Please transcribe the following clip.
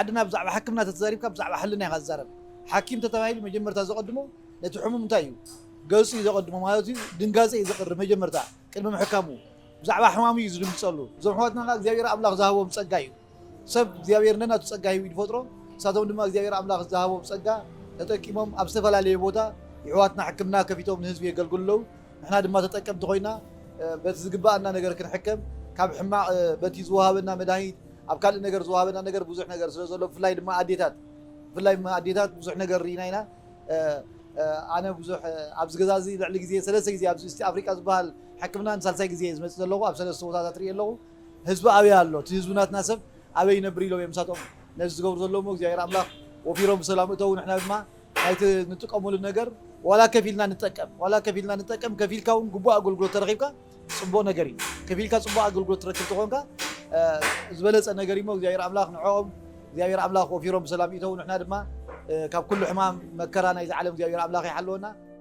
ዓድና ብዛዕባ ሕክምና ተተዛሪብካ ብዛዕባ ሕልና ኢኻ ዝዛረብ። ሓኪም ተተባሂሉ መጀመርታ ዘቐድሞ ነቲ ሕሙም እንታይ እዩ? ገጹ እዩ ዘቐድሞ ማለት እዩ። ድንጋጸ እዩ ዘቕርብ መጀመርታ ቅድሚ ምሕካሙ። ብዛዕባ ሕማሙ እዩ ዝድንግጸሉ። እዞም ኣሕዋትና ከኣ እግዚኣብሔር ኣምላኽ ዝሃቦም ጸጋ እዩ። ሰብ እግዚኣብሔር ነናቱ ጸጋ ሂቡ እዩ ዝፈጥሮ። ንሳቶም ድማ እግዚኣብሔር ኣምላኽ ዝሃቦም ጸጋ ተጠቂሞም ኣብ ዝተፈላለየ ቦታ የሕዋትና ሕክምና ከፊቶም ንህዝቢ የገልግሉ ኣለዉ። ንሕና ድማ ተጠቀምቲ ኮይና በቲ ዝግባኣና ነገር ክንሕከም ካብ ሕማቕ በቲ ዝወሃበና መድሃኒት ኣብ ካልእ ነገር ዝወሃበና ነገር ብዙሕ ነገር ስለ ዘሎ ብፍላይ ድማ ኣዴታት ብፍላይ ድማ ኣዴታት ብዙሕ ነገር ርኢና ኢና። ኣነ ብዙሕ ኣብዚ ገዛ እዚ ልዕሊ ግዜ ሰለስተ ግዜ ኣብዚ ኢስት ኣፍሪቃ ዝበሃል ሕክምና ንሳልሳይ ግዜ ዝመፅእ ዘለኹ ኣብ ሰለስተ ቦታታት ርኢ ኣለኹ። ህዝቢ ኣበይ ኣሎ እቲ ህዝቢ ናትና ሰብ ኣበይ ይነብር ኢሎም እዮም ሳቶም ነዚ ዝገብሩ ዘለሞ እግዚኣብሔር ኣምላኽ ወፊሮም ብሰላም እተው ንሕና ድማ ናይቲ ንጥቀመሉ ነገር ዋላ ከፊልና ንጠቀም ዋላ ከፊልና ንጠቀም ከፊልካ እውን ግቡእ ኣገልግሎት ተረኺብካ ፅቡቅ ነገር እዩ ከፊልካ ፅቡቅ ኣገልግሎት ትረክብ ተኾንካ ዝበለፀ ነገር እሞ እግዚኣብሔር ኣምላኽ ንዕኦም እግዚኣብሔር ኣምላኽ ወፊሮም ብሰላም ይእተው ንሕና ድማ ካብ ኩሉ ሕማም መከራ ናይዚ ዓለም እግዚኣብሔር ኣምላኽ ይሓልወና።